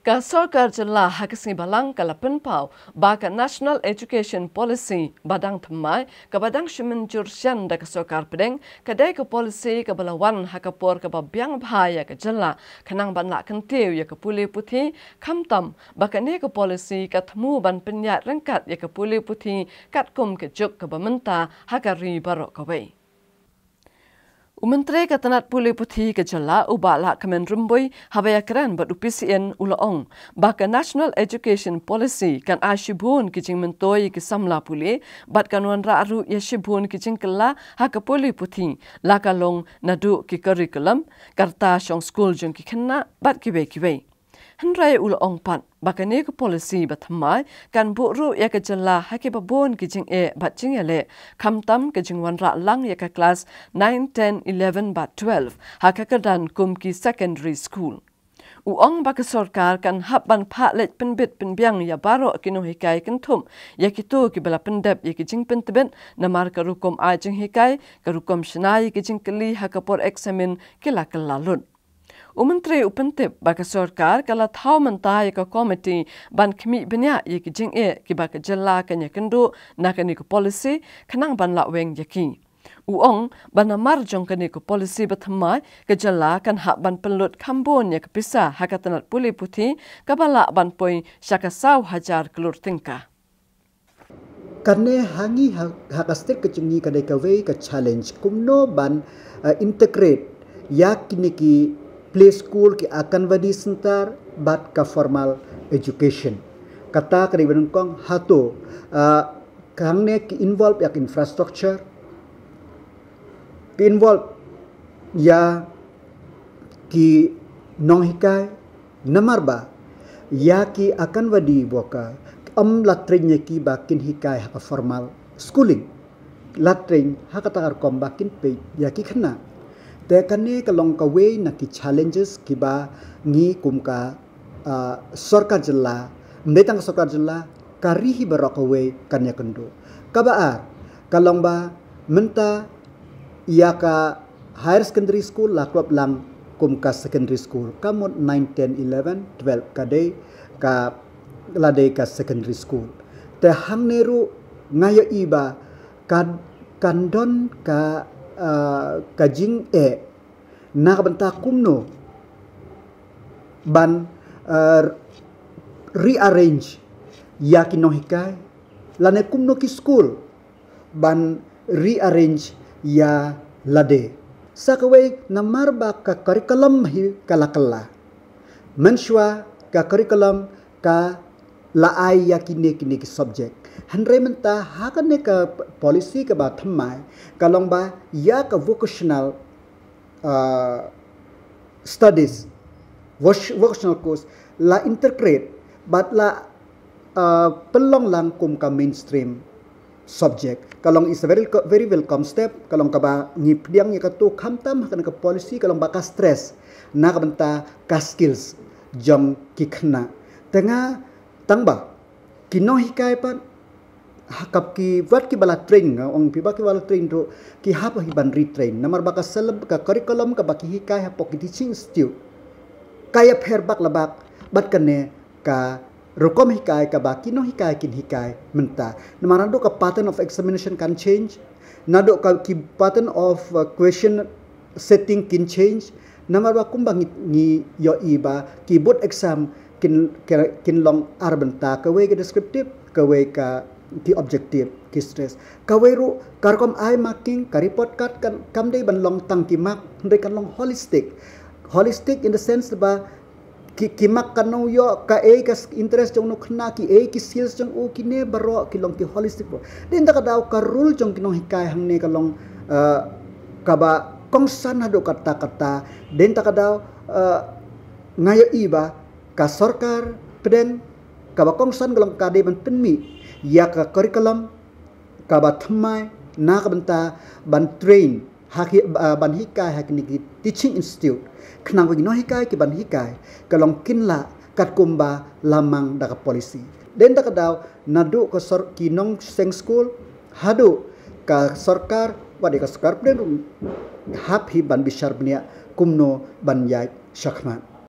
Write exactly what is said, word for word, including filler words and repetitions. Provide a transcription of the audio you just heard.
Ka sorkar jylla ha ka sngi Balang ka la pynpaw ba ka National Education Policy ba dang thymmai, kaba dang shu mynjur shen da ka sorkar pdeng, ka dei ka policy kaba la wan ha ka por kaba biang bha ïa ka jylla, khnang ban lah kyntiew ïa ka pule puthi, khamtam ba kane ka policy ka thmu ban pynïaid ryngkat ïa ka pule puthi katkum ka juk kaba mynta ha ka ri baroh kawei. U Myntri ka tnat pule puthi ka jylla, u Bah Lahkmen Rymbui, haba ïakren bad u P C N, u la ong ba ka National Education Policy kan ai shibun ki jingmyntoi ïa ki samla pule, bad kan wanrah ruh ïa shibun ki jingkylla ha ka pule puthi, la ka long naduh ki curriculum, ka rta shong skul jong ki khynnah, bad kiwei kiwei. Hynrei u la ong pat ba kane ka policy ba thymmai kan buh ruh ïa ka jylla ha kiba bun ki jingeh bad jingïaleh, khamtam ka jingwanrah lang ïa ka klas nine, ten, eleven bad twelve ha ka kyrdan kum ki secondary school. U ong ba ka sorkar kan hap ban phah leit pynbit pynbiang ïa baroh ki nonghikai, kynthup ïa kito kiba la pyndep ïa ki jingpyntbit namar ka rukom ai jinghikai, ka rukom shna ïa ki jingkylli ha ka por eksamin ki la kylla lut. U Myntri u pyntip ba ka sorkar ka la thaw mynta ïa ka komiti ban khmih bniah ïa ki jingeh kiba ka jylla kan ïakynduh na kane ka policy, khnang ban lah weng ïa ki. U ong ba namar jong kane ka policy ba thymmai, ka jylla kan hap ban pynlut kham bun ïa ka pisa ha ka tnat pule puthi, kaba lah ban poi sha ka saw hajar klur tyngka. Kane ha ngi ha, ha ka state ka jong ngi ka dei kawei ka challenge kumno ban, eh, integrate ïa kine ki play school, ki Anganwadi center bad ka formal education. Kata ka dei ba nyngkong. Hato, eh, ka hangne ki involve ïa ka infrastructure, ki involve ïa ki nonghikai, namar ba ïa ki Anganwadi worker ym la train ïa ki ba kin hikai ha ka formal schooling. La train ha kata ka rukom ba kin peit ïa ki khynnah. Te kane ka long kawei na ki challenges kiba ngi kum ka, ah, sorkar jylla, ym dei tang ka sorkar jylla, ka ri hi baroh kawei kan ïakynduh. Kaba ar ka long ba mynta ïa ka higher secondary school la klop lang kum ka secondary school. Ka mut nine, ten, eleven, twelve ka dei ka, la dei ka secondary school. Te hangne ruh nga ïohi ba ka, kan don ka, ah, ka jingeh na ka bynta kumno ban, ah, rearrange ïa ki nonghikai, lane kumno ki school ban rearrange ïa lade. Sa kawei namar ba ka curriculum hi ka la kylla. Mynshuwa ka curriculum ka la ai ïa kine kine ki subject. Hynrei mynta ha kane ka policy kaba thymmai ka long ba ïa ka vocational, ah, studies, voc-, vocational course la integrate bad la, ah, pynlong lang kum ka mainstream subject. Ka long is a very, very welcome step. Ka long kaba ngi pdiang ïa kato, khamtam ha kane ka policy ka long ba ka stress na ka bynta ka skills jong ki khynnah. Te nga tang ba ki nonghikai pat ha kap ki wat kiba la train, nga ong phi ba kiba la train ruh ki hap hi ban retrain. Namar ba ka syllab-, ka curriculum kaba ki hikai hapoh ki teaching institute ka ïapher bak la bak bad kane ka rukom hikai kaba ki nonghikai kin hikai mynta. Namar naduh ka pattern of examination kan change, naduh ka ki pattern of, uh, question setting kin change. Namar ba kumba ngi, ngi ïohi ba ki board exam kin, kin, kin long ar bynta, kawei ka descriptive, kawei ka ki objective, ki stress. Kawei ruh ka rukom ai marking, ka report card kan kam dei ban long tang ki mark, hynrei kan long holistic. Holistic in the sense ba ki, ki mark kan nang ïoh kaei ka s-, interest jong u khynnah, kiei ki skills jong u, kine baroh ki long ki holistic ruh. Dei na kata ka daw ka role jong ki nonghikai hangne ka long, eh, kaba kongsan haduh katta katta. Dei na kata ka daw, eh, nga ïohi ba ka sorkar pdeng kaba kongsan ka long ka dei ban pynmih ïa ka curriculum kaba thymmai na ka bynta ban train ha ki, ah, ban hikai ha kine ki teaching institute. Khnang ba ki nonghikai ki ban hikai ka long kin lah katkum ba la mang da ka policy. Dei na kata ka daw naduh ka sor-, ki nongseng skul haduh ka sorkar, wat ïa ka sorkar pdeng ruh hap hi ban bishar bniah kumno ban ïaid shakhmat.